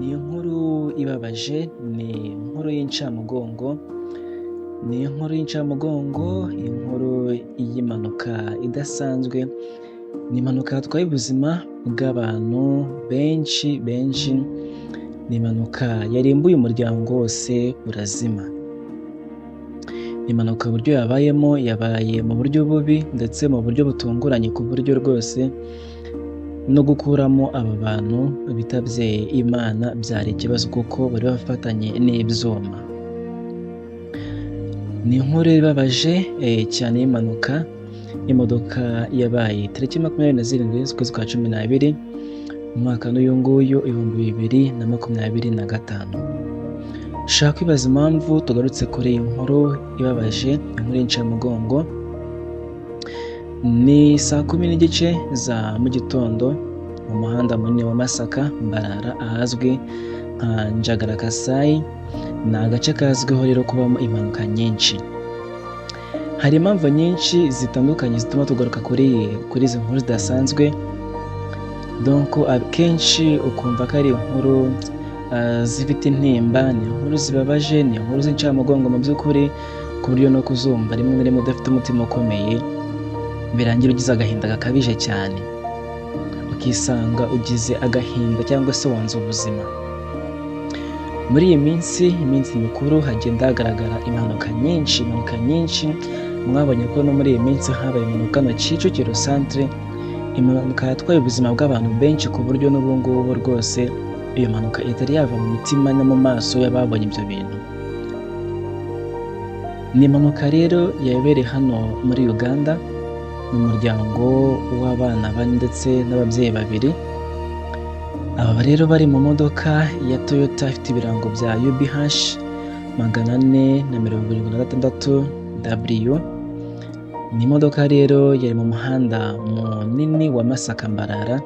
Ni inkuru ibabaje, ni inkuru y'incamugongo, ni inkuru y'incamugongo, inkuru y'impanuka idasanzwe, ni impanuka yatwaye ubuzima bw'abantu benshi benshi, ni impanuka yarimbuye umuryango wose urazima. Ni impanuka uburyo yabayemo, yabaye mu buryo bubi ndetse mu buryo butunguranye, ku buryo rwose no gukuramo aba bantu bitabye Imana byari ikibazo kuko bari bafatanye n'ibyuma. Ni inkuru ibabaje cyane y'impanuka y'imodoka yabaye tariki 27 z'ukwezi kwa 12, umwaka n'uyu nguyu 2025. Ushobora kwibaza impamvu tugarutse kuri iyi nkuru ibabaje, inkuru y'incamugongo. Ni saa 10:30 za mu gitondo mu muhanda munini wa Masaka Mbarara, ahazwi nka Njagarakasayi. Ni agace kazwiho rero kubamo impanuka nyinshi. Hari impamvu nyinshi zitandukanye zituma tugaruka kuri izi nkuru zidasanzwe. Donc akenshi ukumva ko ari inkuru zifite intimba, ni inkuru zibabaje, ni inkuru z'incamugongo mu by'ukuri, ku buryo no kuzumva rimwe na rimwe udafite umutima ukomeye birangira ugize agahinda gakabije cyane, ukisanga ugize agahinda cyangwa se wanze ubuzima. Muri iyi minsi, iminsi mikuru, hagenda hagaragara impanuka nyinshi, impanuka nyinshi. Mwabonye ko no muri iyi minsi habaye impanuka na Kicukiro Centre, impanuka yatwaye ubuzima bw'abantu benshi, ku buryo n'ubu ngubu rwose iyo mpanuka itari yava mu mitima no mu maso y'ababonye ibyo bintu. Ni impanuka rero yabereye hano muri Uganda, mu muryango w'abana bane ndetse n'ababyeyi babiri. Aba rero bari mu modoka ya Toyota ifite ibirango bya UBH 476 W. Ni imodoka rero yari mu muhanda munini wa Masaka Mbarara.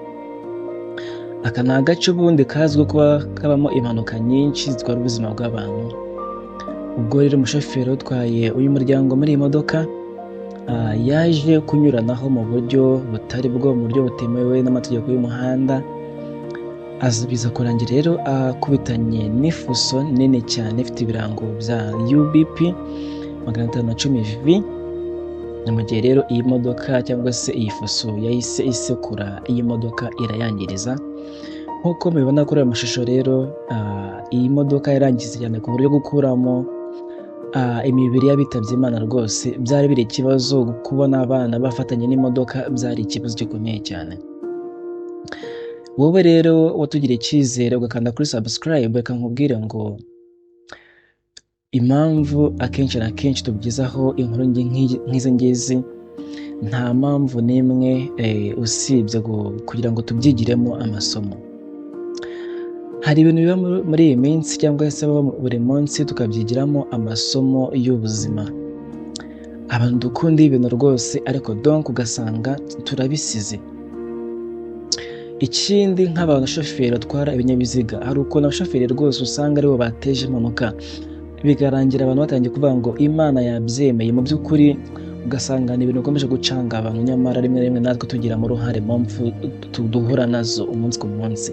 Aka ni agace ubundi kazwiho kuba kabamo impanuka nyinshi zitwara ubuzima bw'abantu. Ubwo rero umushoferi utwaye uyu muryango muri iyi modoka yaje kunyuranaho mu buryo butari bwo, mu buryo butemewe n'amategeko y'umuhanda, biza kurangira rero akubitanye n'ifuso nini cyane ifite ibirango bya UBP 510 V. Ni mu gihe rero iyi modoka cyangwa se iyi fuso yahise isekura iyi modoka irayangiriza. Nk'uko mubibona kuri aya mashusho rero, iyi modoka yarangiritse cyane ku buryo gukuramo imibiri y'abitabye Imana rwose byari biri ikibazo. Kubona abana bafatanye n'imodoka byari ikibazo gikomeye cyane. Wowe rero watugiriye icyizere ugakanda kuri subscribe, reka nkubwire ngo impamvu akenshi na kenshi tukugezaho inkuru nk'izi ngizi nta mpamvu n'imwe usibye kugira ngo tubyigiremo amasomo. Hari ibintu biba muri iyi minsi cyangwa se biba buri munsi, tukabyigiramo amasomo y'ubuzima. Abantu dukunda ibintu rwose, ariko donc ugasanga turabisize. Ikindi, nk'abashoferi batwara ibinyabiziga, hari ukuntu abashoferi rwose usanga aribo bateje impanuka, bikarangira abantu batangiye kuvuga ngo Imana yabyemeye. Mu by'ukuri ugasanga ni ibintu bikomeje gucanga abantu, nyamara rimwe na rimwe natwe tugiramo uruhare mu mpfu duhura nazo umunsi ku munsi.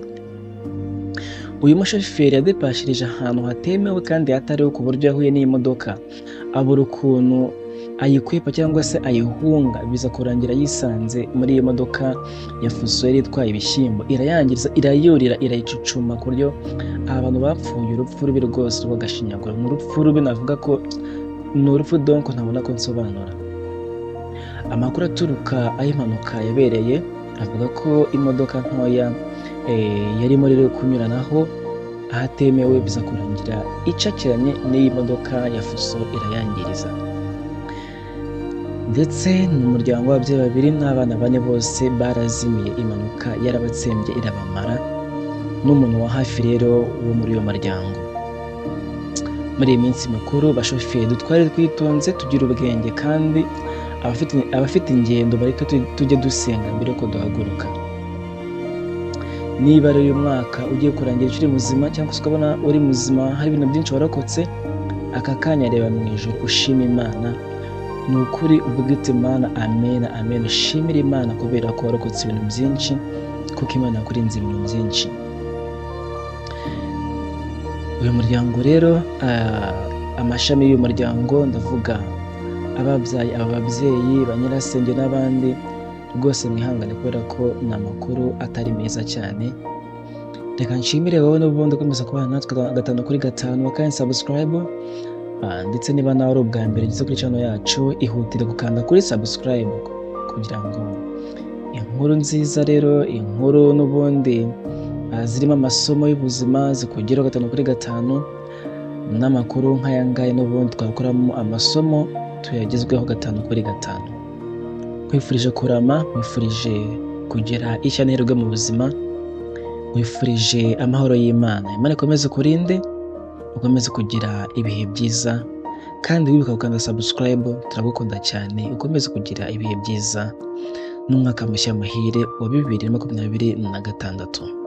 Uyu mushoferi yadepashirije ahantu hatemewe kandi hatariho, ku buryo yahuye n'iyi modoka abura ukuntu ayikwepa cyangwa se ayihunga, biza kurangira yisanze muri iyi modoka ya fuso yari itwaye ibishyimbo, irayangiriza, irayurira, irayicucuma, ku buryo abantu bapfuye urupfu rubi rwose rw'agashinyaguro. Ni urupfu rubi, navuga ko ni urupfu donc ntabona ko nsobanura. Amakuru aturuka aho impanuka yabereye avuga ko imodoka ntoya yarimo rero kunyuranaho ahatemewe, biza kurangira icakiranye n'iyi modoka ya fuso irayangiriza, ndetse n'umuryango w'ababyeyi babiri n'abana bane bose barazimiye. Impanuka yarabatsembye irabamara, n'umuntu wa hafi rero wo muri uyu muryango. Muri iyi minsi mikuru, bashoferi, dutware twitonze, tugire ubwenge, kandi abafite ingendo bareke tujye dusenga mbere yuko duhaguruka. Niba rero uyu mwaka ugiye kurangira ukiri muzima, cyangwa se ukabona uri muzima, hari ibintu byinshi warokotse, aka kanya reba mu ijoro ushima Imana. Ni ukuri uvuga uti: "Imana, amen, amen." Ushimire Imana kubera ko warokotse ibintu byinshi, kuko Imana yakurinze ibintu byinshi. Uyu muryango rero, amashami y'uyu muryango, ndavuga ababyaye aba babyeyi, ba nyirasenge n'abandi, rwose mwihangane kubera ko ni amakuru atari meza cyane. Reka nshimire wowe n'ubundi ukomeza kubana natwe gatanu kuri gatanu kandi subscribe. Ndetse niba nawe ari ubwa mbere ugeze kuri channel yacu, ihutire gukanda kuri subscribe kugira ngo inkuru nziza rero, inkuru n'ubundi zirimo amasomo y'ubuzima zikugeraho gatanu kuri gatanu, n'amakuru nk'aya ngaya n'ubundi twakuramo amasomo tuyagezweho gatanu kuri gatanu. Nkwifurije kurama, nkwifurije kugira ishya n'ihirwe mu buzima, nkwifurije amahoro y'Imana. Imana ikomeze kurinde, ukomeze kugira ibihe byiza, kandi wibuka gukanda subscribe. Turagukunda cyane, ukomeze kugira ibihe byiza n'umwaka mushya muhire wa 2026.